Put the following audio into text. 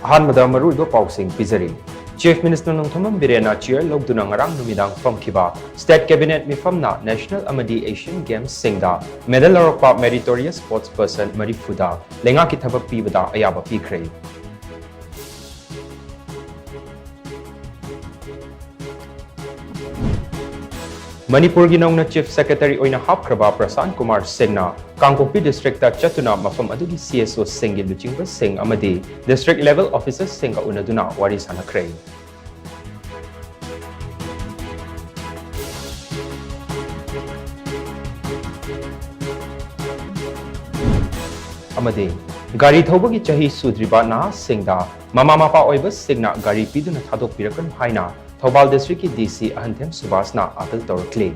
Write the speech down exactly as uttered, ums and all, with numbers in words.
ꯑꯍꯥꯟꯕꯗ ꯃꯔꯨꯑꯣꯏꯕ ꯄꯥꯎꯁꯤꯡ ꯄꯤꯖꯔꯤ꯫ Chief Minister ꯅꯣꯡꯊꯣꯝꯕꯝ ꯕꯤꯔꯦꯟꯅ chair ꯂꯧꯗꯨꯅ ꯉꯔꯥꯡ ꯅꯨꯃꯤꯗꯥꯡ ꯐꯝꯈꯤꯕ State Cabinet ꯃꯤꯐꯝꯅ National ꯑꯃꯗꯤ Asian Gamesꯁꯤꯡꯗ medal ꯂꯧꯔꯛꯄ meritorious sports person ꯃꯔꯤꯐꯨꯗ ꯂꯩꯉꯥꯛꯀꯤ ꯊꯕꯛ ꯄꯤꯕꯗ ꯑꯌꯥꯕ ꯄꯤꯈ꯭ꯔꯦ꯫ ꯃꯅꯤꯄꯨꯔꯒꯤ ꯅꯧꯅ Chief Secretary ꯑꯣꯏꯅ ꯍꯥꯞꯈ꯭ꯔꯕ ꯄ꯭ꯔꯁꯥꯟ ꯀꯨꯃꯥꯔ ꯁꯤꯡꯅ ꯀꯥꯡꯄꯣꯛꯄꯤ districtꯇ ꯆꯠꯇꯨꯅ ꯃꯐꯝ ꯑꯗꯨꯒꯤ CSOꯁꯤꯡꯒꯤ ꯂꯨꯆꯤꯡꯕꯁꯤꯡ ꯑꯃꯗꯤ district level officersꯁꯤꯡꯒ ꯎꯅꯗꯨꯅ ꯋꯥꯔꯤ ꯁꯥꯟꯅꯈ꯭ꯔꯦ꯫ ꯑꯃꯗꯤ ꯒꯥꯔꯤ ꯊꯧꯕꯒꯤ ꯆꯍꯤ ꯁꯨꯗ꯭ꯔꯤꯕ ꯅꯍꯥꯁꯤꯡꯗ ꯃꯃꯥ ꯃꯄꯥ ꯑꯣꯏꯕꯁꯤꯡꯅ ꯒꯥꯔꯤ ꯄꯤꯗꯨꯅ ꯊꯥꯗꯣꯛꯄꯤꯔꯛꯀꯅꯨ ꯍꯥꯏꯅ ꯊꯧꯕꯥꯜ districtꯀꯤ DC ꯑꯍꯟꯊꯦꯝ ꯁꯨꯕꯥꯁꯅ ꯑꯥꯄꯤꯜ ꯇꯧꯔꯛꯂꯤ꯫